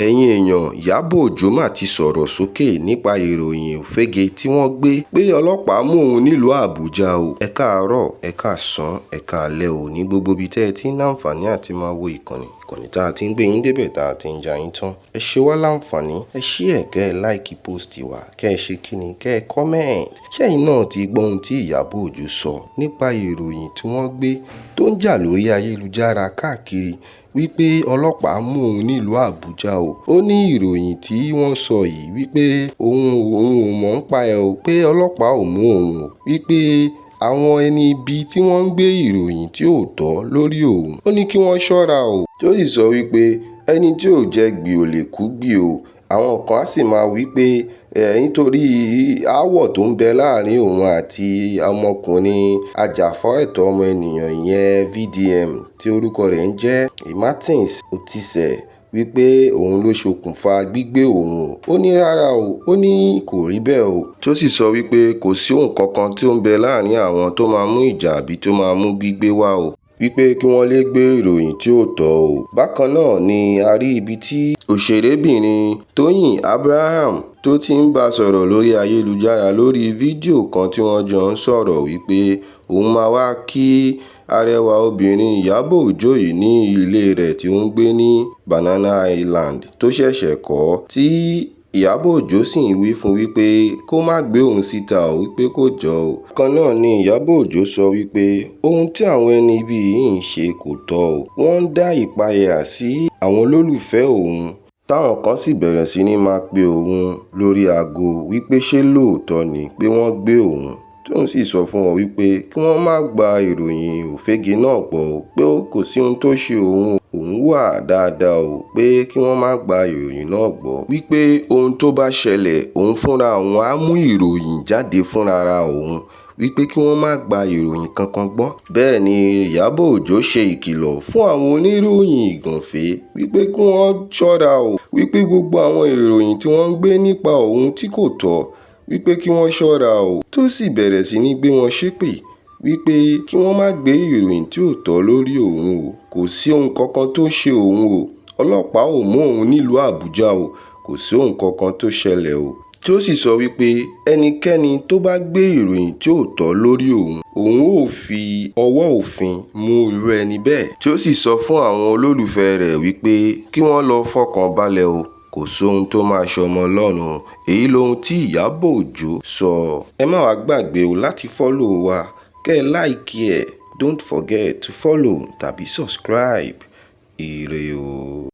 Ẹ̀yin èèyàn, Ìyábọ̀ Ọjọ́ má ti sọ̀rọ̀ sókè nípa ìròyìn òfegè tí wọ́n gbé pé ọlọ́pàá mú òun nílùú Àbújá o. Ẹ káàárọ̀, ẹ káàsán, ẹ káalẹ́ o ní gbogbo ibi tẹ́ ẹ ti ń láǹfààní àti máa wo ìkànnì ìkànnì tá a ti ń gbé yín débẹ̀ tá a ti ń ja yín tán. Ẹ ṣe wá láǹfààní, ẹ share, kẹ́ ẹ like post wa, kẹ́ ẹ ṣe kíni, kẹ́ ẹ comment. Ṣẹ́yìn náà ti gbọ́ ohun tí Ìyábọ̀ Ọjọ́ sọ nípa ìròyìn tí wọ́n gbé tó ń jà lórí ayélujára káàkiri wípé ọlọ́pàá mú òun nílùú Àbújá o. Ó ní ìròyìn tí wọ́n sọ yìí wípé òun òun ò mọ̀ nípa ẹ̀ o, pé ọlọ́pàá ò mú òun o, wípé àwọn ẹni ibi tí wọ́n ń gbé ìròyìn tí ò tọ́ lórí òun. Ó ní kí wọ́n ṣọ́ra o. Tó sì sọ wípé ẹni tí ò jẹ́ gbì ò lè kú gbì o. Àwọn kan á sì máa wí pé ẹ̀ nítorí aáwọ̀ tó ń bẹ láàrin òun àti ọmọkùnrin ajàfẹ́tọ̀ọ́ ọmọnìyàn ìyẹn VDM tí orúkọ rẹ̀ ń jẹ́ Martins Otse, wípé òun ló ṣokùnfà gbígbé òun. Ó ní rárá o, ó ní kò rí bẹ́ẹ̀ o. Tó sì sọ wípé kò sí ohun kankan tí ó ń bẹ láàrin àwọn tó máa mú ìjà àbí tó máa mú gbígbé wá o, wípé kí wọ́n lè gbé ìròyìn tí ò tọ́ o. Bákan náà ni a rí ibi tí òṣèrébìnrin Tóyìn Abraham tó ti ń bá a sọ̀rọ̀ lórí ayélujára lórí fídíò kan tí wọ́n jọ ń sọ̀rọ̀ wípé òun máa wá kí arẹwà obìnrin Ìyábọ̀ Ọjọ́ yìí ní ilé rẹ̀ tí ó ń gbé ní Banana Island tó ṣẹ̀ṣẹ̀ kọ́, tí Ìyábọ̀ Ọjọ́ sì ń wí fún wípé kó má gbé òun síta o, wípé kó jọ o. Bákan náà ni Ìyábọ̀ Ọjọ́ sọ wípé ohun tí àwọn ẹni ibi yìí ń ṣe kò tọ́ o, wọ́n ń dá ìpayà sí àwọn olólùfẹ́ òun, táwọn kan sì bẹ̀rẹ̀ sí ní máa pe òun lórí aago wípé ṣé lóòótọ́ ni pé wọ́n gbé òun, tóun sì sọ fún wọn wípé kí wọ́n má gba ìròyìn òfegè náà gbọ́ o, pé kò sí ohun tó ṣe òun, òun wà dáadáa o, pé kí wọ́n má gba ìròyìn náà gbọ́, wípé ohun tó bá ṣẹlẹ̀ òun fúnra òun á mú ìròyìn jáde fúnra òun, wípé kí wọ́n má gba ìròyìn kankan gbọ́. Bẹ́ẹ̀ ni Ìyábọ̀ Ọjọ́ ṣe ìkìlọ̀ fún àwọn oníròyìn ìgànfẹ́ wípé kí wọ́n ṣọ́ra o, wípé gbogbo àwọn ìròyìn tí wọ́n ń gbé nípa òun tí kò tọ́, wípé kí wọ́n ṣọ́ra o, tó sì bẹ̀rẹ̀ sí ní gbé wọn ṣépè wípé kí wọ́n má gbé ìròyìn tí ò tọ́ lórí òun o, kò sí ohun kankan tó ṣe òun o, ọlọ́pàá ò mú òun nílùú Àbújá o, kò sí ohun kankan tó ṣẹlẹ̀ o. Tí ó sì sọ wípé ẹnikẹ́ni tó bá gbé ìròyìn tí ò tọ́ lórí òun, òun ó fi ọwọ́ òfin mú irú ẹni bẹ́ẹ̀. Tí ó sì sọ fún àwọn olólùfẹ́ rẹ̀ wípé kí wọ́n lọ́ọ́ fọkàn balẹ̀ o, kò sóhun tó máa ṣọmọ Ọlọ́run o. Èyí lohun tí Ìyábọ̀ Ọjọ́ sọ. Ẹ má wàá gbàgbé o láti follow wa, kẹ́ ẹ like ẹ̀. Don't forget to follow tàbí subscribe. Ire o.